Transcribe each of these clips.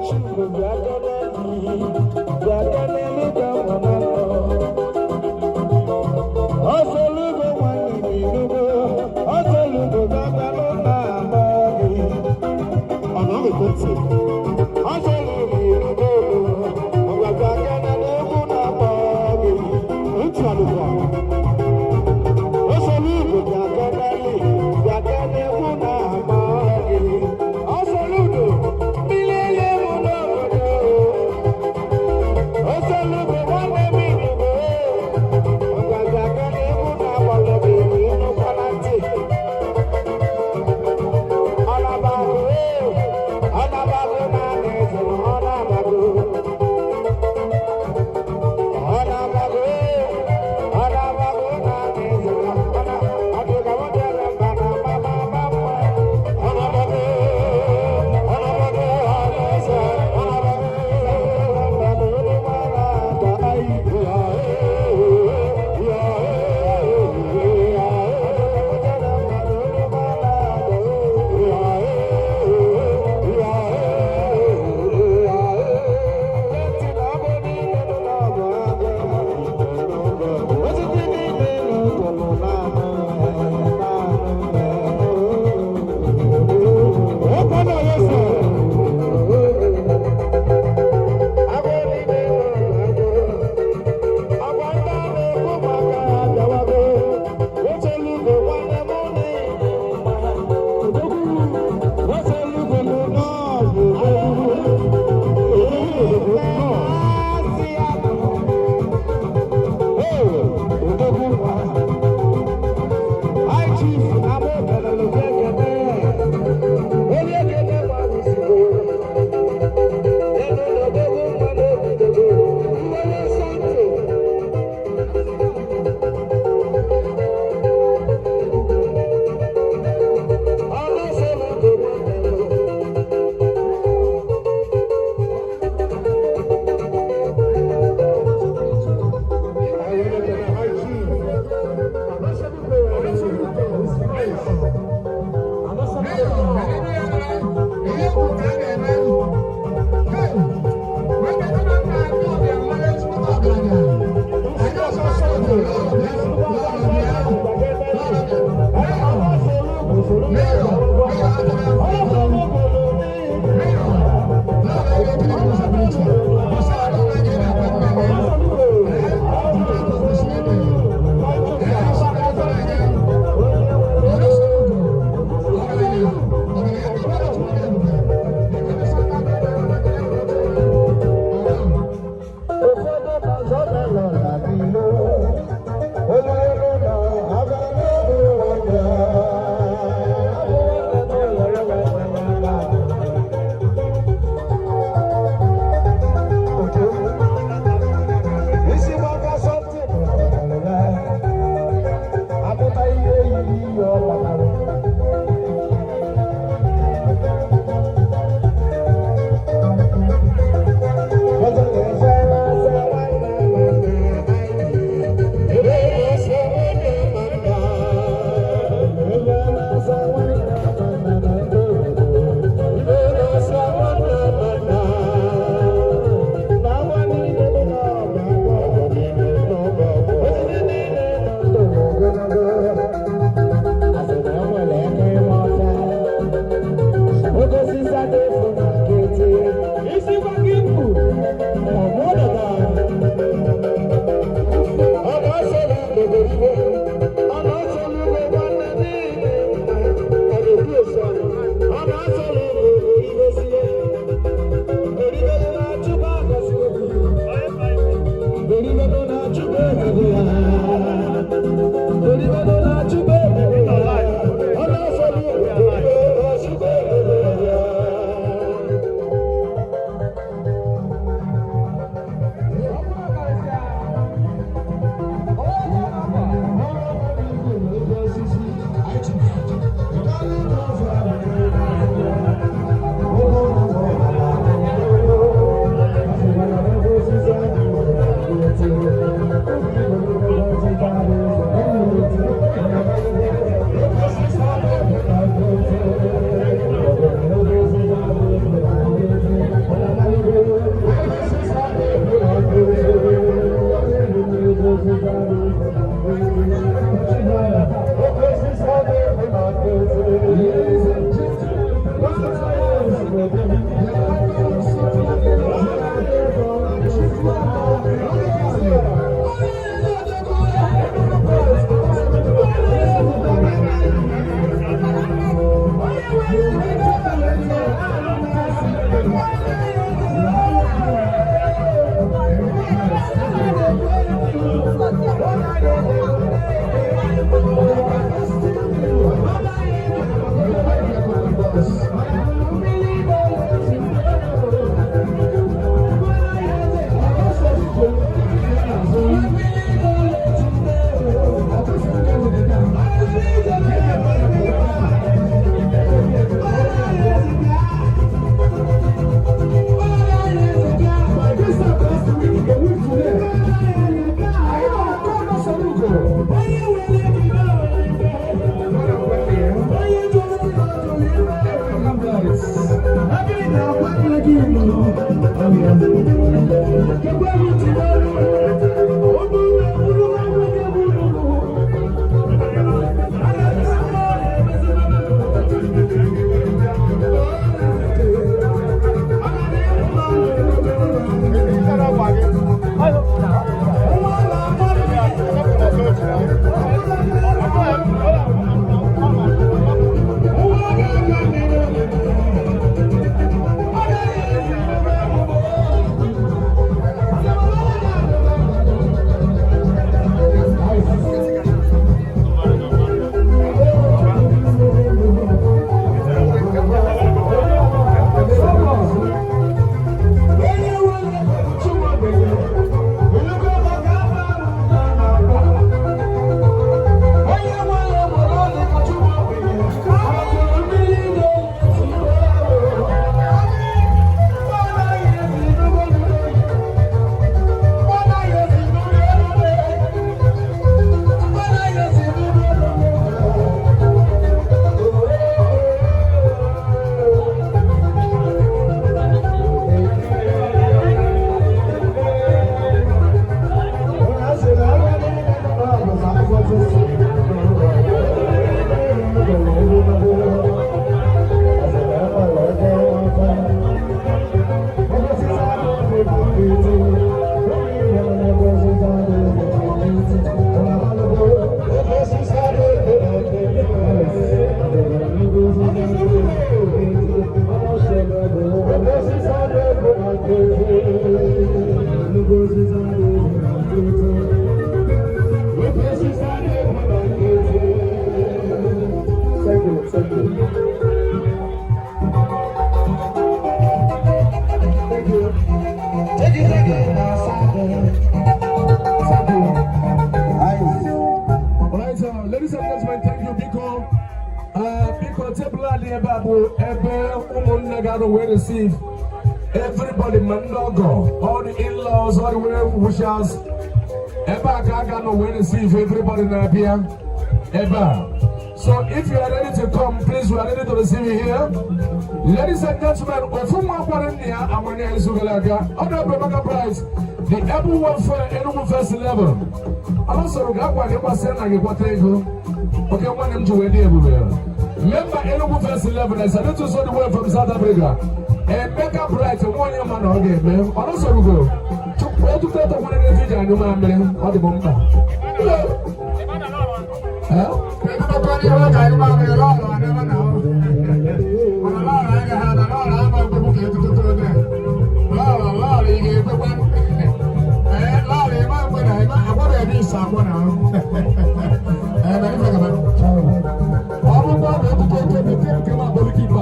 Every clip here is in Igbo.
Chukwu bịa keneli, bịa keneli ka mụ na nọ. Ọsọlugbo nwanne m inugo, ọsọlugbo bịa na ama gị. Ọ na-ekwe ntị. Ọsọlugbo inugo, ngwa bịa keneli egwu na-akpọ gị. Ntị ọdịkwa. Ọsọlugbo bịa keneli, bịa keneli egwu na-akpọ gị. Ọsọlugbo, mmiri ele mụ n'obodo. Ọsọlugbo nwanne m inugo. Ngwa bịa keneli egwu na-akpọ gị, ịnụkwa na ntị. Ọ na-abago, ọ na-abago na eze, ọ na-abago. Ọ na-abago, ọ na-abago na eze, ọ na ọ dị ka nwoke mba na mama mama. Ọ na-abago, ọ na-abago, ọ na-eze, ọ na-abago, mba na olu mara ada ayi. Ya ya ya mba na olu mara ada ya ya ya. Ntị na-abụ niile nọ n'ọgụ agụ. Osisi niile n'ụtụlụ na-anụ na-anụ. Ọkwa na ya sọ. Agụ niile n'ọgụ agụ. Agwa ndị a na-ekwu maka ha bịawago. Ochelugo nwanne m niile mma. Ochelugo nọ n'ọgụ. Asị ya nọ. Hey, odogwu nwa. High Chief Amo kelele ekene. Onye ekene gbalịsigo. Enu n'odogwu nwa n'obidogo. Nwere sọntụ. Ọnụ sọrọ odogwu nwanne m. I will ekene High Chief. Ụfọdụ ọzọ melọra n'ilo. Olu na aga n'obi nwanne. Abụ nwanne n'ụlọ ya nwanne ya. Isi gbaka sọntị ya. Amụta ihe yiri ihe ọ kpatara. Ọzọ na-efe na-asa nwanne nwanne anyị. Ebe na-asa nwanne nwanne. Ebe na-asa nwanne nwanne na ndị obodo. Ebe na-asa nwanne nwanne. Na awa niile dị n'ọba akwụkwọ. Osisi niile nọ ndụ ogologo. Asị na enwere eke ịma ọfịa. Oke osisi adịghị na nkịtị. Isi gbaka ikpu. Ọmụ dada. Ọ na-asọrọ obodo. Ọ na-asọrọ ugbo nwanne niile. Ọ na-ekwu esi anyị. Ọ na-asọrọ ugbo oribesie. Oribego na-achụba agọzi obi. Oribego na-achụba ego ya. Oribego na-achụba ego ya. Ọ na-asọrọ ugbo oribe achụba ego ya. Thank you, thank you. Thank you. Take it, take it, Thank you. All right, ladies and gentlemen, thank you, Biko. Biko, table a dị ebe a bụ ebe ụmụnne ga-anọ wee receive everybody, ma ndị ọgọ, all the in-laws, all the well wishers. Ebe a ka a ga-anọ wee receive everybody na-abịa ebe a. So if you are ready to come, please, we are ready to receive you here. Ladies and gentlemen, ofu nwa kwara nne ya amanya izu gara aga, ọ na-ebe Emeka Price, the Able Welfare Enugu First Level. Alọsọrọ ga-akwa gị gbasịa na gị kwata ego. Oke nwanne m ji wee dị ebube. Member Enugu First Level, I salute you all the way from South Africa. Emeka Bright, nwa onye ma na ọ ga-eme. Ọlọsọrọ go. Chukwu etuto etokwana gị etu iji anyụ mamịrị, ọ dị m mkpa. Eh? Ọ bụkwa na etuto eto mepee nke m abolikipa.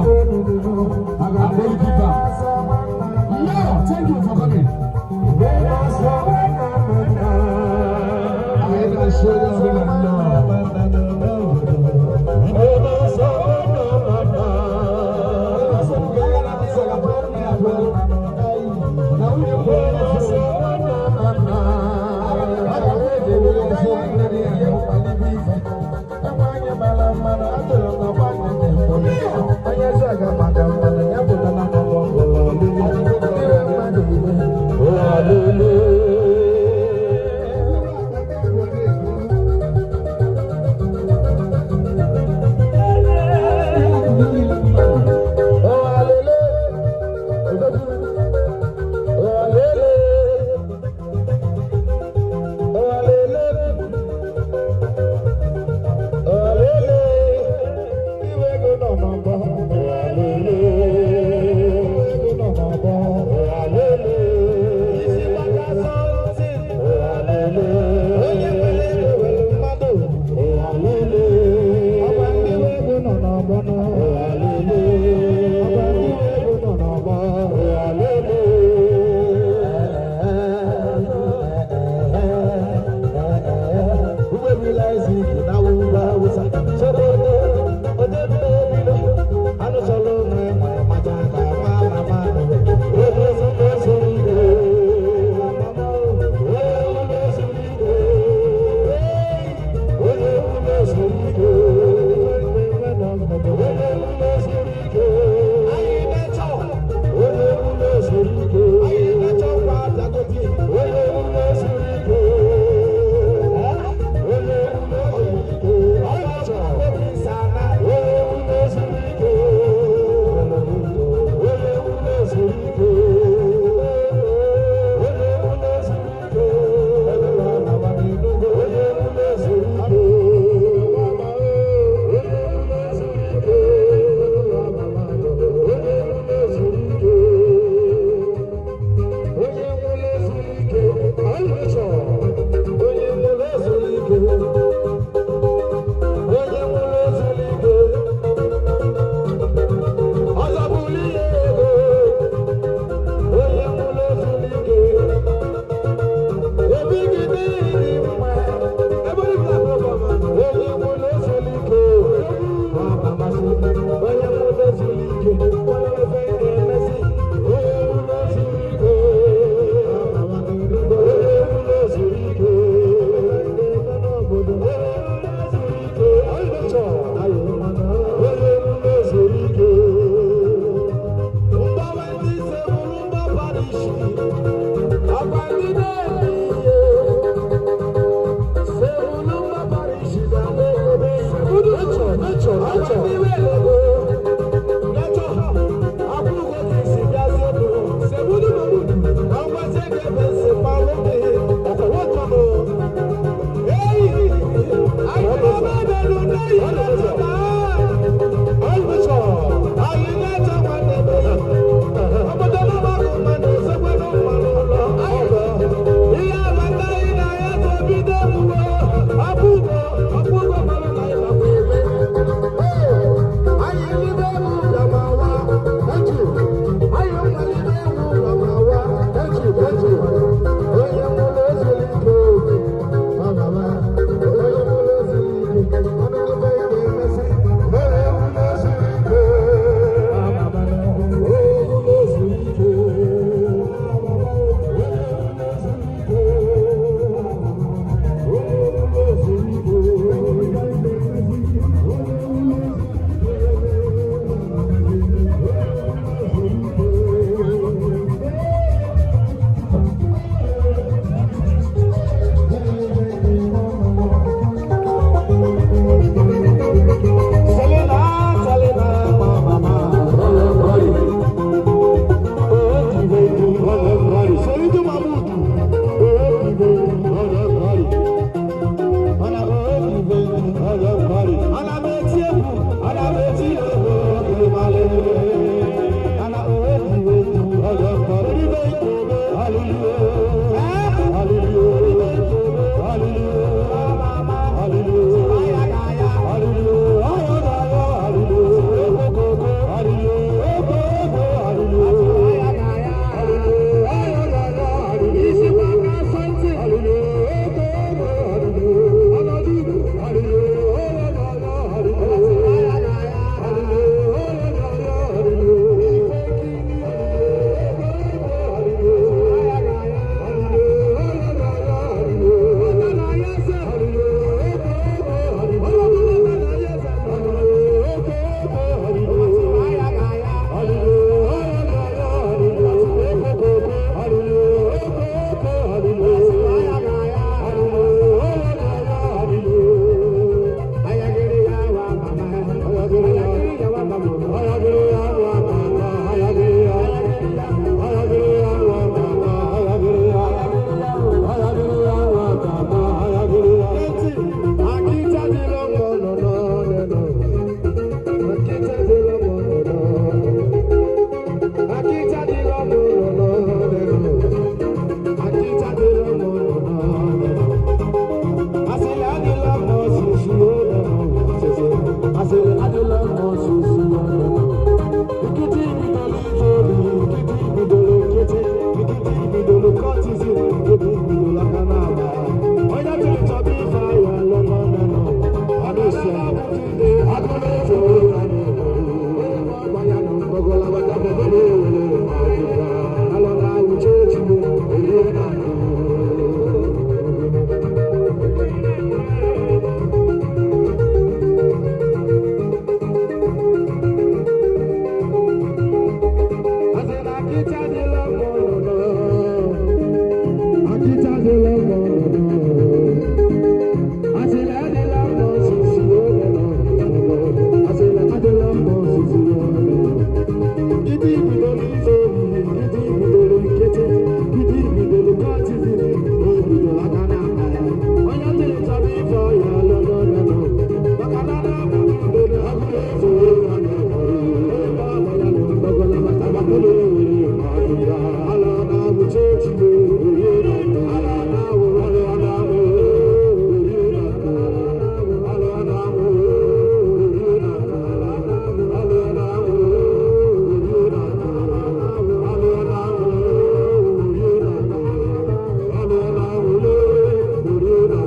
Abolikipa. No, thank you for coming. Anyị na-asị onye ọbụla nnọọ. Akịta dịla mma ọnụnọ. Akịta dịla mma ọnụnọ. Asịrị adịla mma osisi ọnụnọ. Asịrị adịla mma osisi ọnụnọ. Gidi bidoro izu ohi, gidi bidoro nkịtị, gidi bidoro kọtizim, o bidoro aka n'akpa ya. Onye tiri chọrọ ife ọya lọlọlọlọ. Maka na na-abụghị bidoro ọbụla ezu ohi ọ na-ekpọrọ. Ebe ọ bụ ya na ndọgọla maka gbakọrọ owere ma ọ dị ya. Ala na-abụcha ochibo, oye na ala na-awụ, ala na-awụ, oye na ala na-awụ, oye na ala na-awụ, oye na ala na-awụ, oye na ala na-awụ, oye na.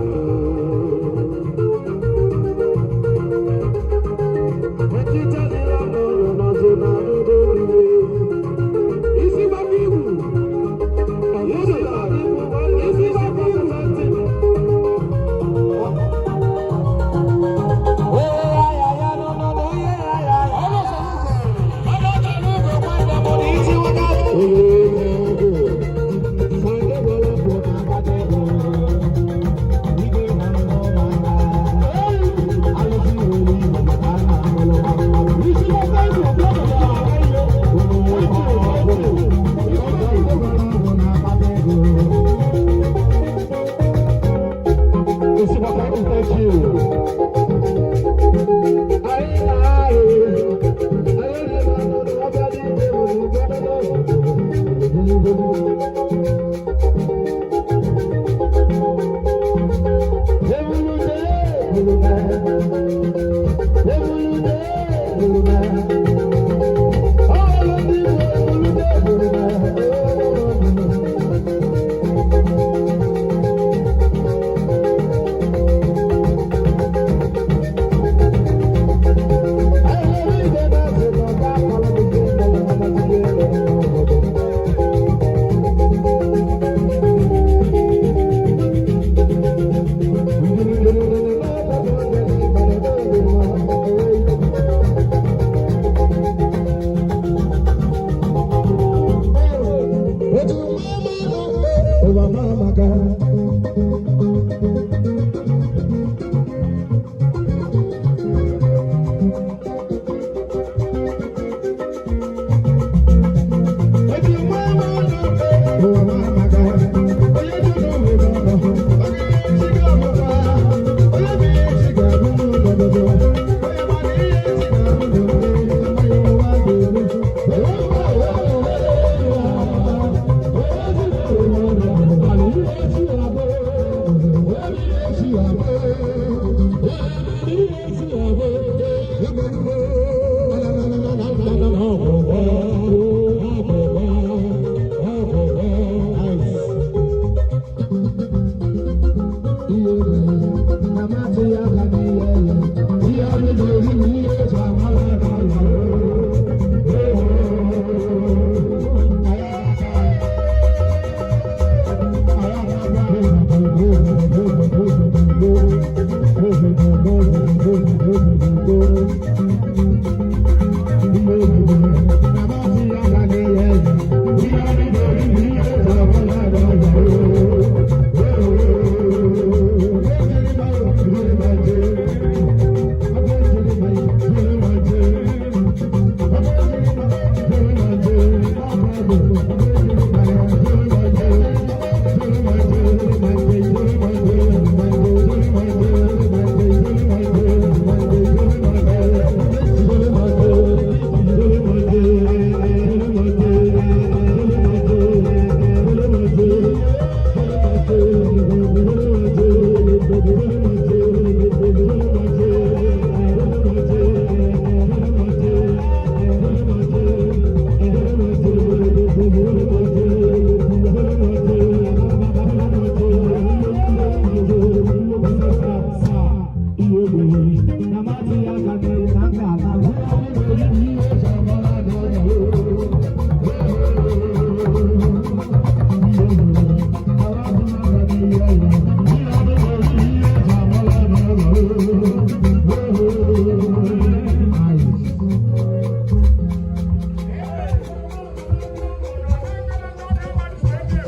Thank you.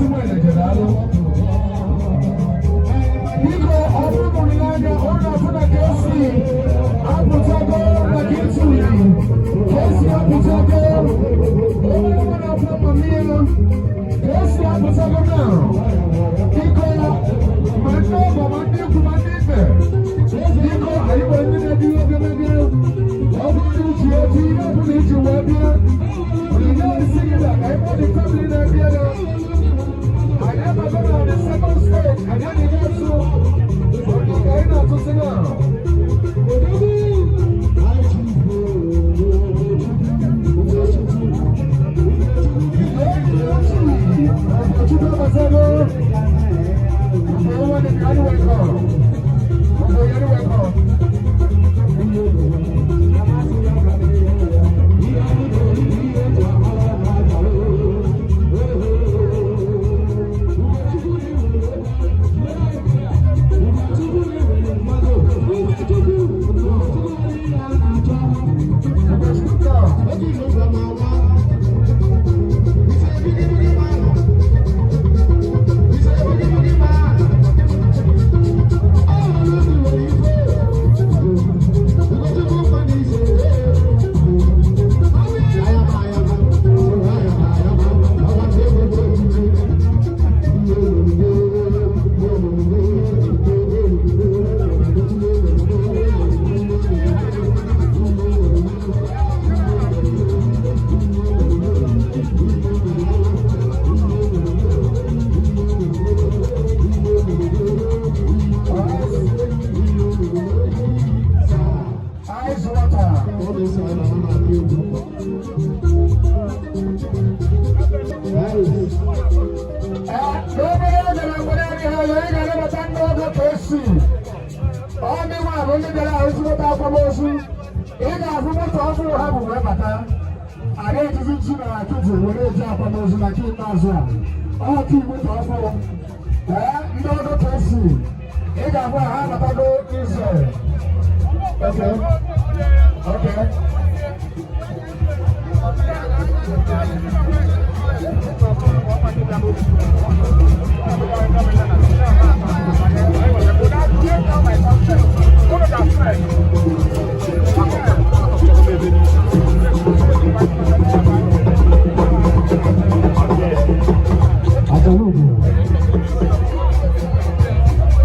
Ezigbo eleje, daalụ. Biko, ọ bụrụ na n'anya ọ na-afụ na ka esi apụtago maka ịtụ uri, ka esi apụtago onye nwe na-afụ amamihe, ka esi apụtago na. Biko, ma ndị ọgọ, ma ndị ikwu, ma ndị ibe, biko, anyị nwere ndị na-ebi ogologo. Ọ bụrụ na uche otu ihe ọ bụla iji wee bịa onyinye isi gị na ka anyị kpọọ the family na-ebịa na anyị abago na the second stage. Anyị adịghị atụ oge ka anyị na-atụsị na. Chukwu abatago. Ọmọ nwanne, you are welcome. Ọmọ, you are welcome. Ice water. N'obere oge na mgbede adịghị anya, anyị ga-anabata ndị ọgọ ka esi. Ọ ndị nwa bụ ndị bịara ezigbote akwamozu. Ị ga-afụ moto ọhụrụ ha bụ wee bata. A ga-ejizi ji na akịjị were eji akwamozu na nke ikpeazụ a. Ọ ka moto ọhụrụ. Ee, ndị ọgọ ka esi. Ị ga-ahụ ha abatago Israel. Okay. Àtàlùkù.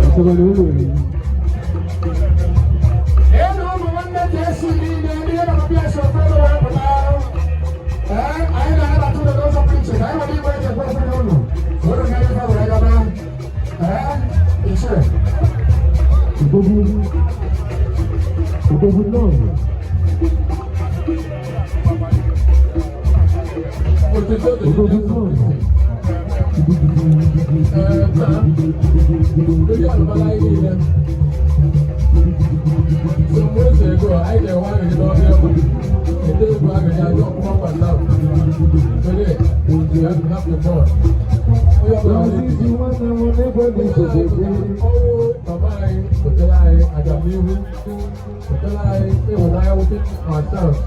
Ìjọba ni ó lò rí. Elu ụmụ nwanne ka esi niile ndị ya na ọbịa si ofe elu wee pụta. Ee, anyị na-anabata ụlọ n'ụzọ pụrụ iche ka anyị nwere igwe eji ekwe okwu n'ụlọ. Were mere ife were gaba. Ee, ichie. Ògbógun. Ògbógun náà. Ògbógun náà. Lórí àlùbọ́lá yìí niile. Some months ago, anyị na-enwe aṅụrị n'ọhịa ọma. Ndị egwu agaghị adị ọkpụkpọ mkpa. Today, we have the board. Onye ọbụla nwere Osisi nwanne m n'ebe dị iche. Ọnwụ mama anyị wetara anyị agamnihu, wetara anyị ịhụnanya within ourselves,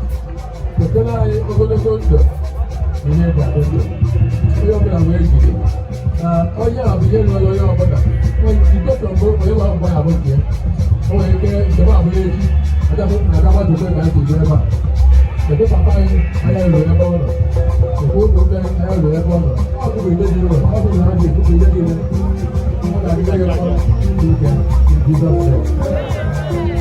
wetara anyị ogologo ndụ na ihe eji adị ndụ. Onye ọbụla wee jide na onye a bụ ihe rụrụ onye ọbụla. Igwe mbụ onye nwe mgbe ya bụ nke ya. O nwere ike njem abụghị echi aga gbadokwe ka anyị si ebe a. Kedu papa anyị anya ruru ebe ọ nọ? Kedu ụmụ nne anya ruru ebe ọ nọ? Ọ bụghị ihe dị ụlọ, ọ bụghị ha ji ekwupụ ihe niile. Ọ ga-adịgide gị mma ike in Jesus' name.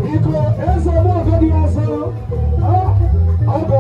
Biko, eze ọgbọ dị ọzọ, ọgọ.